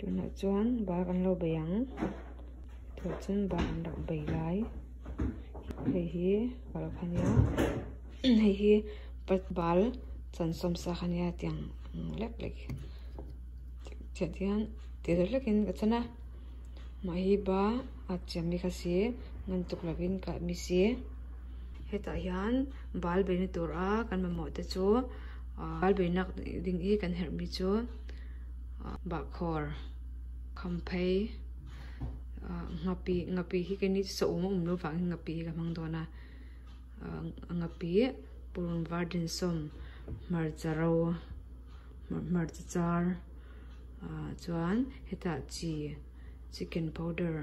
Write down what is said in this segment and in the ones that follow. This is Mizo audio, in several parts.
Tunah chuan bal kan lo bei ang tah chuan bal an lo bei lai hei hi bal kha nia hei hi bal chan sawm sa kha nia tiang ang lek lek chiah te hian ti deuh hlek in ka chan a mah hi ba a chiam mi kha si ngan tuk lo in kah mi si hetah hian bal beina tur a kan mamawh te chu bal beina ding hi kan herh mi chu bahkhawr khamphei nghapih nghapih hi keini saum a awm loh vangin nghapih hi ka hmang dawn a nghapih purun var dinsawm hmarcha ro hmarcha char ah chuan hetah chi chicken powder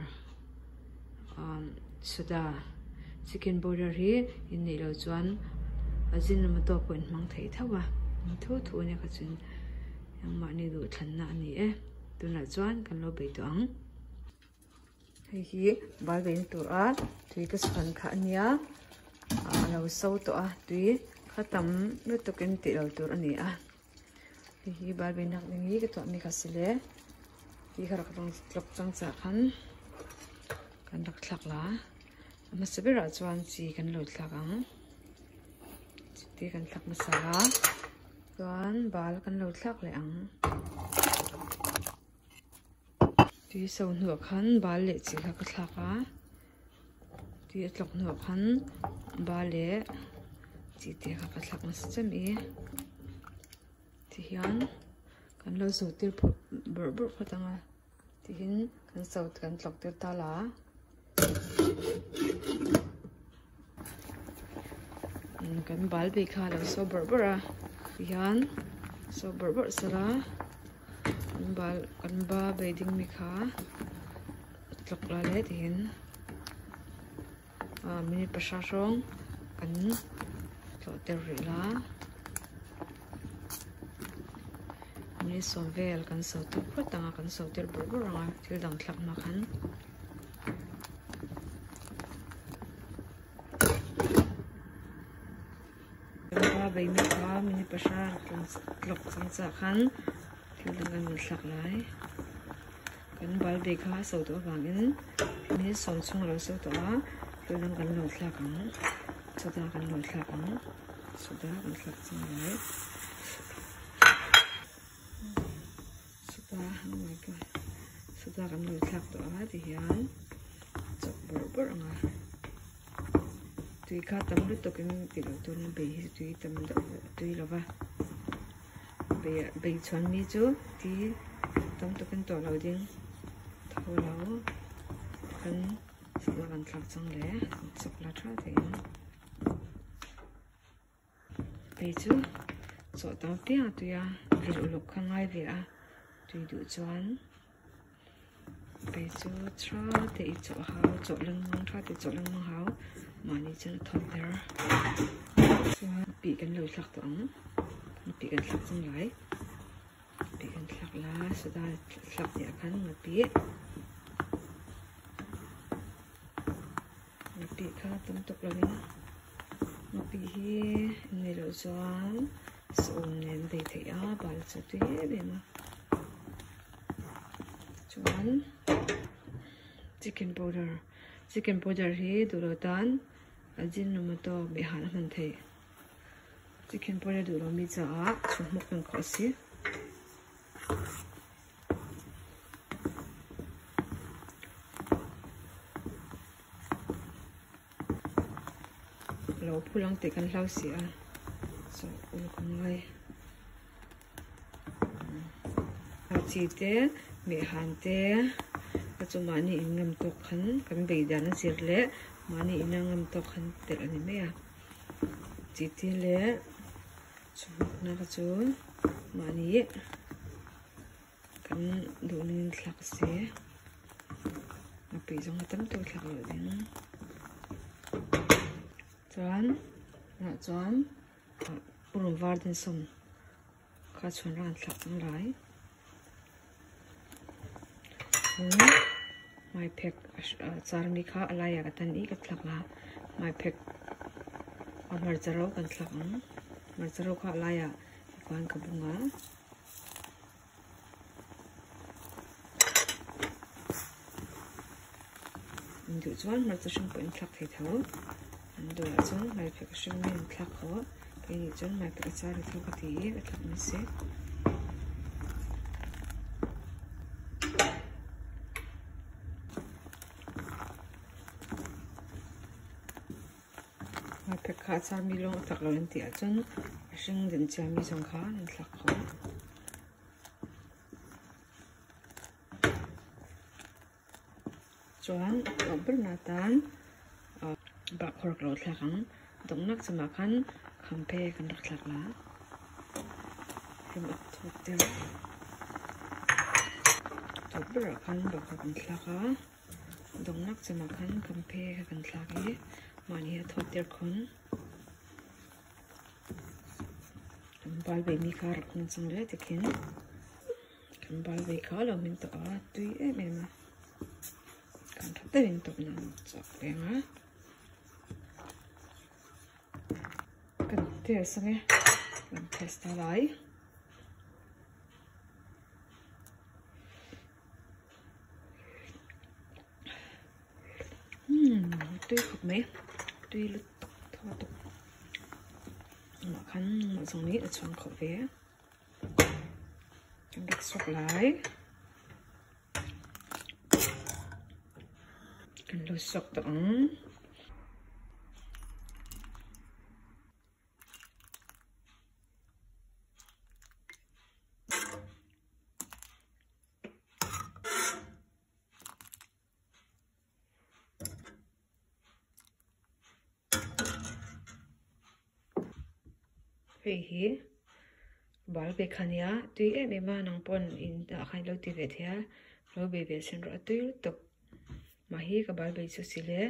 soda chicken powder hi inneih loh chuan a zin lama tawk pawh in hmang thei tho a thu thu ania kha chuan engmahni duhthlanna a ni e tunah chuan kan lo bei tawh ang hei hi bal beina tur a tui ka chhuan kha a nia a lo so tawh a tui kha tam lutuk in tih loh tur a ni a hei hi bal beina ding hi ka tuah mi kha si le tui kha rak tlawk chang chah khan kan rak thlak la a hmasa berah chuan chi kan lo thlak ang chi te kan thlak hmasa a chuan bal kan lo thlak leh ang tui so hnuah khan bal leh chi kha ka thlak a tui a tlawk hnuah khan bal leh chi te kha ka thlak nasa chem i tihian kan lo zo tir phawt bawrh bawrh phawt ang a tihin kan so kan tlawk tir ta la. Kan bal bik kha a lo so bawrh bawrh a tihian so bawrh bawrh sela kan bal kan ba bei ding mi kha a tlawk la le tihian ah minute pahra hrawng kan tlawh tel rih la minute sawm vel kan so tir phawt ang a kan so tir bawrh bawrh ang a thil dang thlak hma khan. Tlawk chang chah khan thil dang kan rawn thlak lai kan bal ve kha a so tawh avangin minute sawm chhung a lo so tawh a thil dang kan rawn thlak ang soda kan rawn thlak ang soda kan thlak chang lai soda oh my god soda kan rawn thlak tawh a tihian chawp bawrh bawrh ang a. Tui kha tam lutuk in tih loh tur na bei hi tui tam deuh tui lo va bei bei chhuan mi chu ti tam tak in tawh lo ding tho lo kan sawhna kan thlak chang le chawk la tha thei in bei chu chawh tam piang a tui a vil uluk kha ngai ve a tui duh chuan. Kei chu tha te i chawh hau chawh lengmang tha te chawh lengmang hau mahni chuan a thawn ber chuan pih kan lo thlak tawh ang pih kan thlak chang lai pih kan thlak la soda thlak tih ah khan ngapih ngapih kha tam tawk lo in ngapih hi nei loh chuan saum nen bei theih a bal chu tui em em a. Chuan chicken powder chicken powder hi duh lo tan ajinomoto meh han a hman theih chicken powder duh lo mi caah chhumhmawk kan khawh a si. Lo phul ang tih kan hlau si a so uluk a ngai. A chi te meh han te a chu mahni in ngam tawk khan kan bei dan a zir leh mahni in a ngam tawk khan telh a ni mai a chi te leh chhumna kha chu mahni kan duh ning in thlak se a pui zawng a tam tawk thlak loh ding chuan tunah chuan. Purun var din sawm kha chhuan ran thlak ang lai cun hmaiphek a car mi kha a lai ah ka tan i ka thlak la hmaiphek a hmarcha ro kan thlak ang hmarcha ro kha a lai ah khan ka bung a. In duh chuan hmarcha hring pawh in thlak thei tho. An duhah chuan hmaiphek a hring mai in thlak khawh. Kei nih chuan hmaiphek a char ri tho ka ti i ka thlak mai si. Hmaiphek kha a char mi lawng a tak lo in tih ah chuan a hring din cia mi zong kha an thlak khawh. Chuan a ber na tan bahkhawr ka lo thlak ang dawknak chungah khan khampe kan rak thlak la rim a thawk deuh tawp berah khan bahkhawr kan thlak a dawknak chungah khan khampe kha kan thlak i mahni a thawk tir khun kan bal ve mi kha rak hmang chang le tikhin. Kan bal ve kha lo min tawh a, tui em em a. Kan tha deuhin tawp nan chak reng a. Kan test ange, kan test ta lai. Hmm, tui khawp mai, tui lutuk thaw tuk. Mah khan mah zawng nih a chhuang khawp ve. Kan rak sok lai. Kan lo sok tawh ang. Hei hi bal ve kha nia tui em em a nang pawn in ah khan ilo ti ve thei a lo bei ve chhin rawh a tui lutuk mah hi ka bal bei chu si le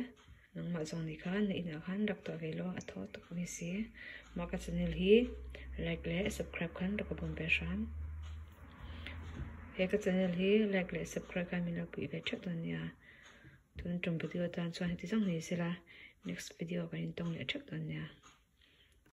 nangmah zawng ni khan na inah khan rak tawh ve lo a thaw tuk a ni si mah ka channel hi like leh subscribe khan rak ka bawm ve hram he ka channel hi like leh subscribe khan min lo puih ve theuh dawn nia. Tun tum video atan chuan heti zawng ni sela next video kan intawng leh theuh dawn nia.